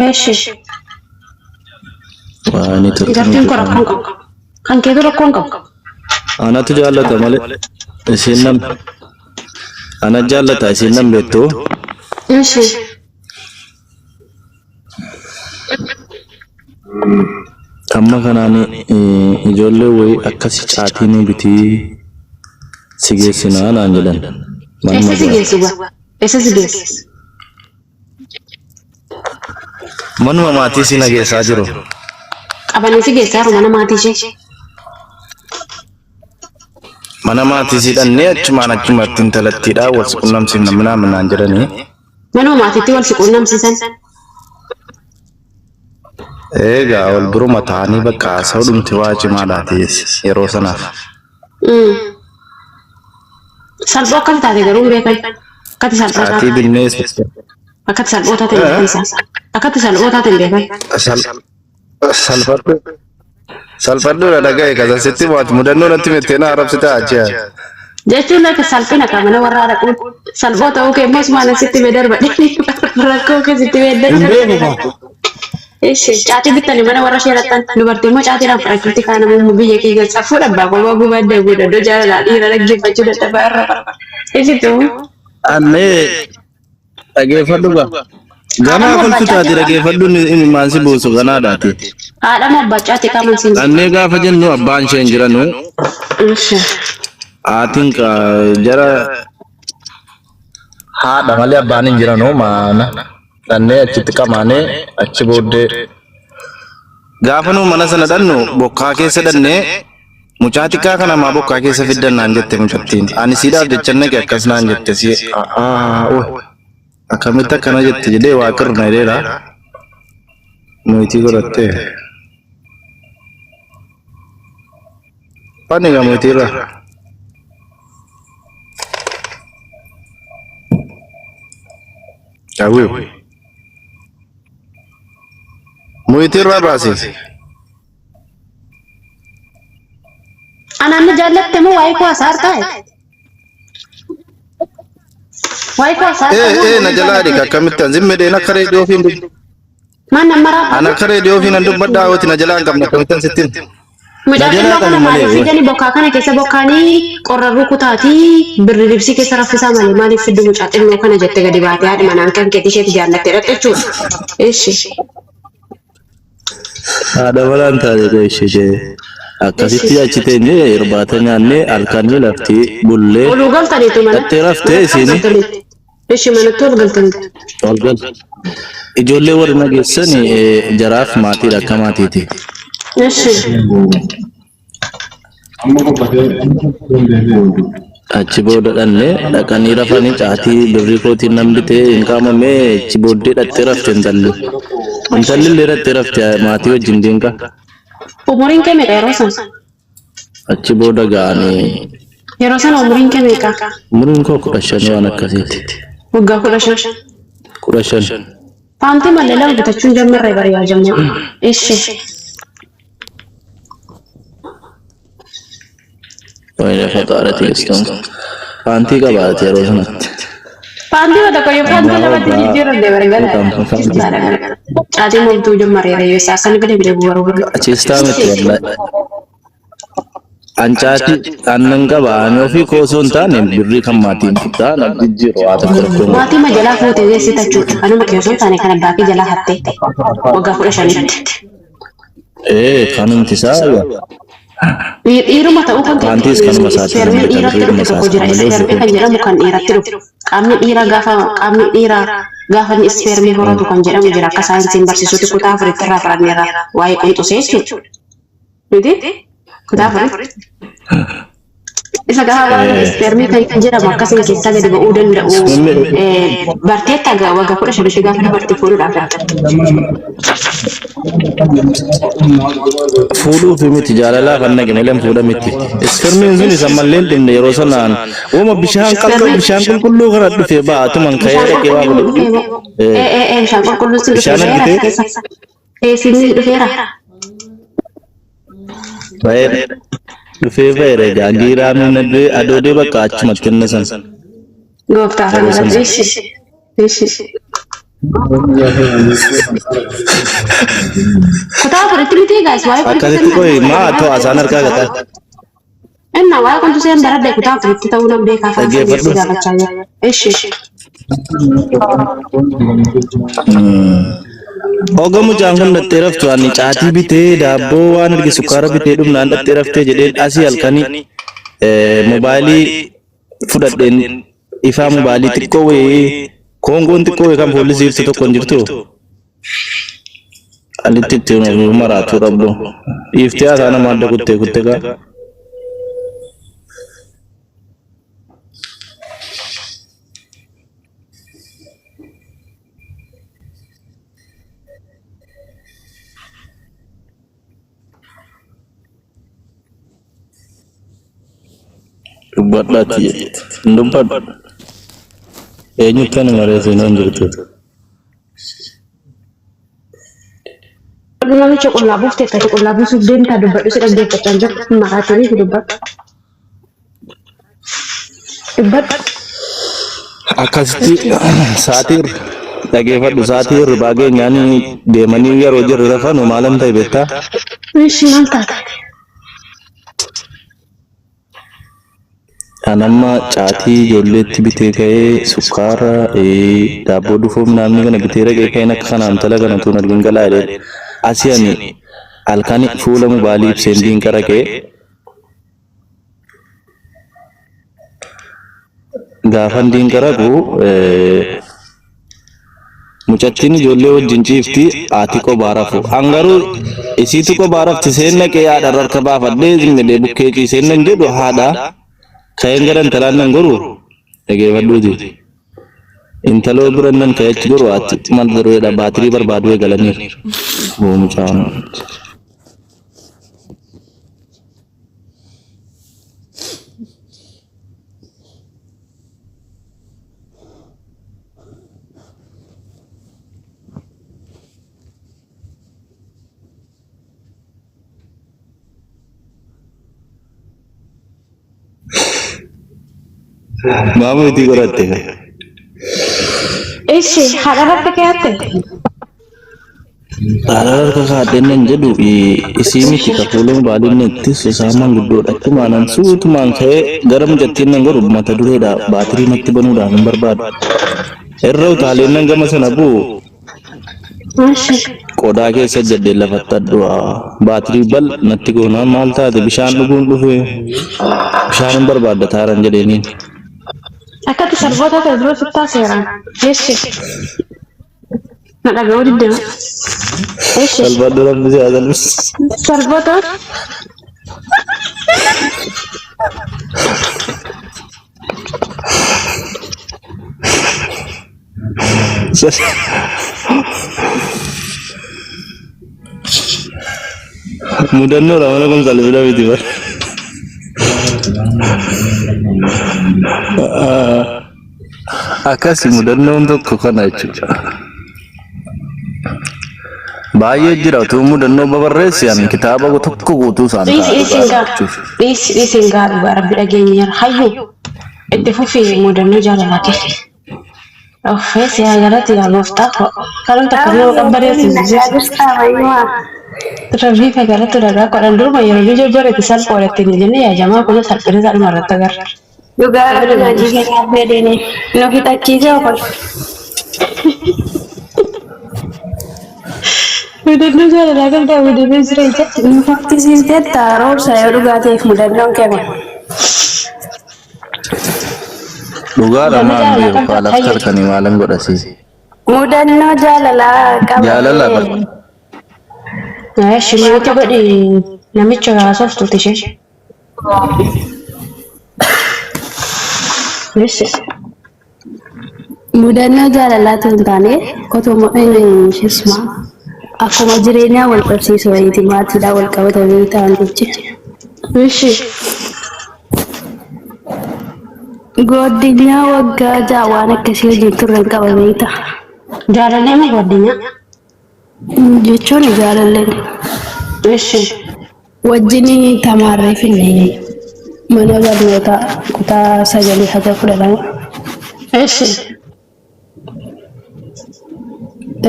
Eshi. Waa network Jaartiin koo rakkoon qabu. Kan keetu rakkoon qabu. Anatu jaallata malee isiin nam ana jaallata isiin nam beektu. Eshi. Amma kanaan ijoollee wayii akkasi caatii nu bitii si geessinaa naan jedhan. Eessa Manuma si jira. geessu gaa? Eessa si geessu? Manuma maatii si nageessaa jiru. Qabanii si geessaa jiru mana maatii ishee. Mana maatii si dhannee achumaan achumatti intalattiidhaa wal si qunnamsiifna minaa minaan jedhanii. Manuma maatiitti wal si qunnamsiisan. Eegaa wal biruma ta'anii bakka haasa'uu dhumti waa cimaadhaati yeroo sanaaf. Salphoo akkam taate garuu hin beekan. Akkatti salphoo Caatii taate. binnee Akkatti salphoo taate hin beekan isaan. Akkatti salphoo taate hin beekan. Salphadhu. Salphadhuudha dhaga'e kasan sitti maati mudannoo natti mittee na arrabsita achi. Jechuun akka salphina qaba mana warraa dhaquun salphoo ta'uu kee immoo isumaan asitti mee darba rakkoo kee sitti mee Hin darba. beeku kaa. Ishi caatii bittanii mana warra ishee dhaqxan dubartii immoo caatiidhaan fudhachuutti kaan ammoo biyya kee keessa fuudha abbaa kophaa gubaa deemuu danda'u jaalalaa dhiira dhaggeeffachuu dadhabaa irra. Ishitu Annee dhageeffadhu gaa. haadha Ganaa moo abbaa kolfi taate caatii dhageeffadhu inni maansi buusu ganaadhaati. haadha moo abbaa caatii qaaman siin jedhu. Annee gaafa jennu abbaan ishee hin jiranu Ishi haatiin jara haadha malee abbaan hin jiranu maana dhannee achitti qamaanee achi booddee gaafa nu mana sana dhannu bokkaa keessa dhannee mucaa xiqqaa kana maa bokkaa keessa fiddan naan jette mucattiin. Ani siidhaaf jechan naqe akkas naan jette si akkamitti akkana jette jedhee waaqirra na jedheera. Mo'itii godhattee. Fanni egaa mo'itii irra. Hawwiu. Mo'itii irraa baasi. Anaan na jaallatte moo waa'ee koo haasa'aa taa'e? Waa'ee koo haasa'aa Ee taa'e moo ee na na jalaa jaallatte? dhiqa akkamitti an zimmedheen akka reediyoo fi hin dubbi. Maan nama raafaa? An akka reediyoo fi nan dubbadhaa hawwati na jalaa hin qabne akkamitti an sittin. Na Mucaa jalaa xinnoo qabi kana malee. maaliif fidani bokkaa kana keessa bokkaanii qorra rukutaatii birri libsii keessa raffisaa malee maaliif fiddu mucaa xinnoo kana jette gadi baatee haadhi manaan kan keetii isheetti jaallattee dhaqxe jechuudha. Ishi. Haadha manaan taate koo ishee jee. Akkasitti achi teenyee irbaata nyaannee halkanii lafti bullee Oluu galtaniitu mana. dhattee raftee Manatti ol isiin galtaniitu. Ishi manatti ol galtaniitu. ol gal. Ijoollee warri nageessan jaraaf maatiidha akka maatiiti. Ishi. Achi booda dhannee dhaqanii rafanii caatii birrii kootiin nan bitee hin qaamamee achi booddee dhattee rafte intalli. Intalli illee dhattee rafte maatii wajjin diinqa. Umuriin kee meeqa yeroo sana? Achi booda ga'anii Yeroo sana umuriin kee meeqa? umuriin koo 15 waan akkasiiti. Waggaa 15. 15. Paantii malee lama bitachuun jammarree bari'aa jammaa. Ishi. Wayne faxaarati geessuun. Paantii qabaate yeroo sanatti. Paantii tokko yoo paantii Abbaa lamatti waggaa jijjiirre bargala. kudhan Caatii moomtuu jammaree reeyyo isaa akkana bile bile bu'uura bu'uura. Achiistaa miti wallahi. An caatii aannan qaba. Ani ofii koo osoo hin taane birrii kan maatiin fudhaa na jijjiiru waa tokko tokko. Maatii ma jalaa fuutee geessita jechuudha. Kanuma kee osoo hin taane kan abbaa kee jalaa hattee waggaa 15tti. Ee kanumti isaa Dhiiruma ta'uu kan Paantiis kanuma isaati ispeermiin kan dhiiratti birriidhuma dhufe tokko isaati jira. malee ofii Ispeermii kan koo. jedhamu kan dhiiratti dhufu. Qaamni dhiiraa gaafa qaamni dhiiraa gaafa inni ispeermii horatu kan jedhamu jira. Akka saayinsiin barsiisutti kutaa afuritti irraa baranneerra waa'ee qunxusee jechuudha. Miti? Kutaa afuritti. Isa gaafa barannu ispeermii kan jedhamu akkasiin keessaa gadi ba'uu danda'u. Barteetta waggaa 15tti gaafa dubartii fuudhuudhaaf dhaqxu. Fuudhuuf miti jaalalaaf an dhaqe malee fuudha miti. Ispermiin sun isa mallee hin dhumne yeroo sanaan uuma bishaan qal'oo bishaan qulqulluu kana dhufee baatuman ka'ee Bishaan dhaqee waa qulqulluu godhe. dhufee moo? Ee ee ee bishaan qulqulluu sin Bishaan dhufee argitee keessa. Ee sinni dhufeera. ba'ee dhufee ba'eera egaa giiraa miidhagdee adoodee bakka achumatti inni san Gooftaa yeroo kana sana. ishi ishi. Kutaa afuritti miti guys waa'ee qunxuseen Akkasitti qoyi maa ta'u asaan harkaa gataa. Inna waa'ee qunxuseen baradhe kutaa afuritti ta'uu nan beekaa afaan sanii si Dhaggeeffadhu. gaafachaa jira. Ishi. Oga mucaan kun dhattee raftu ani caatii bitee daabboo waan arge sukkaara bitee dhumnaan dhattee raftee jedheen asii halkanii mobaayilii fudhadheen ifaa mobaayilii xiqqoo wayii koongoon xiqqoo wayii kan poolisii ibsu tokko hin jirtu. Alitti ittiin maraatu dhabdu. Dhiiftee haasaa nama adda kuttee kuttee gaa. Dubbadhaatti jetti. Hin dubbadhu. Eenyutti ani malee seenaa hin jirtu. Namicha qullaa buuftee akkati qullaa buusuuf deemtaa dubbadhu si dhaggeeffachaa hin jiru. Maraatanii fi dubbadhu. Dubbadhu. Akkasitti sa'aatii dhageeffadhu sa'aatii hirribaa geenyaan deemanii yeroo jirri rafanu maalan ta'e beektaa? Ishi maal taate? An amma caatii ijoolleetti bitee ka'ee sukkaara daabboo dufoo namni kana bitee dhaqee ka'een akka kanaan intala kana tuun argin galaa jedheen. Asii ani halkan fuula mobaalii ibseen diinqa dhaqee gaafan diinqa dhaqu mucattiin ijoollee wajjin ciifti haati qobaa rafu. An garuu isiitu qobaa rafti seen dhaqee haadha irra harka baafadhee zimmilee bukkee ciiseen nan jedhu haadha ka'een gara intalaan nan goru dhageeffadhuuti. Intaloo bira nan ka'ee achi goru haati maal daruudha baatirii barbaaduu eegalaniiru. Boo mucaan. Maamu itti godhatte. Ishi haadha irratti ka'atte. Haadha harka kaadheen nan jedhu isii miti ka fuula mobaaliin ittis isaan manguddoodha. Achumaan an suutumaan ka'ee gara mucattiin nan godhu mata dureedha baatirii natti banuudhaan hin barbaadu. Irra utaaleen nan gama sana bu'u Ishi. qodaa keessa jedhee lafatti addu'a. Baatirii bal natti goonaan maal taate bishaan dhuguun dhufe bishaan hin barbaadda taaran jedheeniin. Akkatti sarboota ta'e dura sittaa seeraan. Ishi. Na dhaga'uu diddema. Ishi. Salphadhu rabbi si haa salphisu. Sarboota. Mudannoodha mana kun salphina miti bara. Akkasi mudannoon tokko kana jechuudha. Baay'ee jira utuu mudannoo babarreessi ani kitaaba tokko guutuu isaan Dhiisi ta'a dhiisi hin dhugaa gaadhu. dubbachuuf. Dhiisi dhiisi hin gaadhu dhugaa rabbi dhageenyeera. Hayyuu itti fufii mudannoo jaalalaa kee. Uffee si haa galatu yaa gooftaa koo. Kanum takka nama qabbaneessu Nagaa jirtaa fayyumaa? Rabbii fa galatu dhagaa kodhan duruma yeroo ijoo barate salphoodha ittiin hin jenne yaa jamaa kun salphina isaa dhuma irratti agarra. Dhugaa rabbi hojii keenyaaf fedhini. Nu fixachiisee ofal. Mudannoo jaalalaa qabdaa mudannoo jireenya. Nu fakkisiisteetta roobsa yoo dhugaa ta'eef mudannoon kee kun. Dhugaadha Mudannoo maan jaalalaa beeku qabdaa haala hayyuu. harkanii maalan godhasi. Mudannoo jaalalaa Jaalala qabamee bara. Eeshi namicha godhi namicha haasoftuuti ishee. Eeshi. Mudannoo jaalalaatu hin taane otuma isuma akkuma jireenyaa wal qabsiisu wayiiti maatiidhaan wal qabatanii ta'an jechi. Eeshi. Goddinyaa waggaa ja'a waan akkasii wajjin turre hin qaba beektaa? Jaalallee moo guddinyaa? Jechuun jaalalleen Eeshi. wajjin tamaarree finne mana barnootaa kutaa 9 haga 12. Eeshi.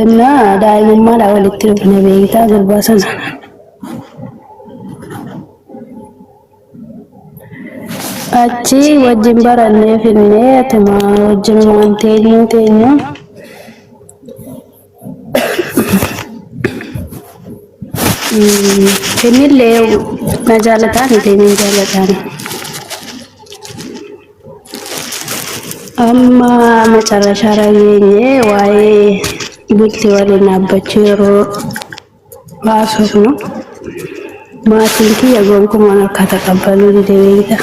Innaa daa'imummaadhaa walitti dhufne beektaa gurbaa sana. Achi wajjin barannee finnee atuma wajjinumaan teenyuu teenyu. Innillee na jaalataan ittiin jaalataan. Amma macarrashaarra geenye waa'ee bultii waliin dhaabbachuu yeroo haasofnu maatiin kiyya gonkumaan akka taqabbaluu dide beekta.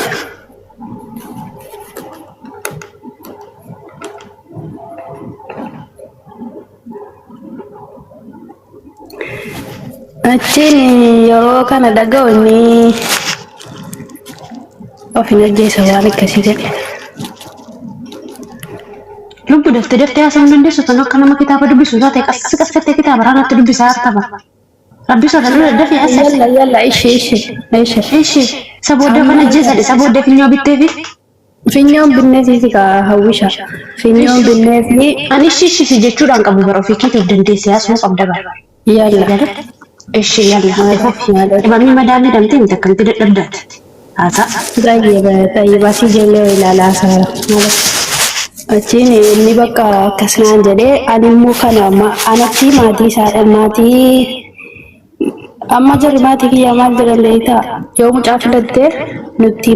Achiin yeroo kana dhaga'u inni of hin ajjeesa waan akkasii jedhe. Lubbu daftee daftee haasa'uu hin dandeessu tan akka nama kitaaba dubbisu taate qas qas jettee kitaaba irraa dubbisaa hartaba. Rabbi sodaadhu daddafii haasa'e. Yalla yalla ishi ishi ishi. Ishi isa booddee kan ajjeesan isa booddee finyoo bitteefi. Finyoon binneefi ka hawwisha. Finyoon binneefi Ani ishi ishi si jechuudhaan qabu bara ofii keetiif dandeessee haasa'uu qabda bara. yalla. Ishi yalla dhibamii madaamii damtee miti akkamitti dadhabdaati. Haasa'a. Xayyiba xayyiba si ijoollee ilaalaa saara. Achiin inni bakka akkas naan jedhee ani immoo kana anatti maatii isaa maatii amma jarri maatii kiyyaa maal jedhan beektaa yoo mucaa filattee nutti.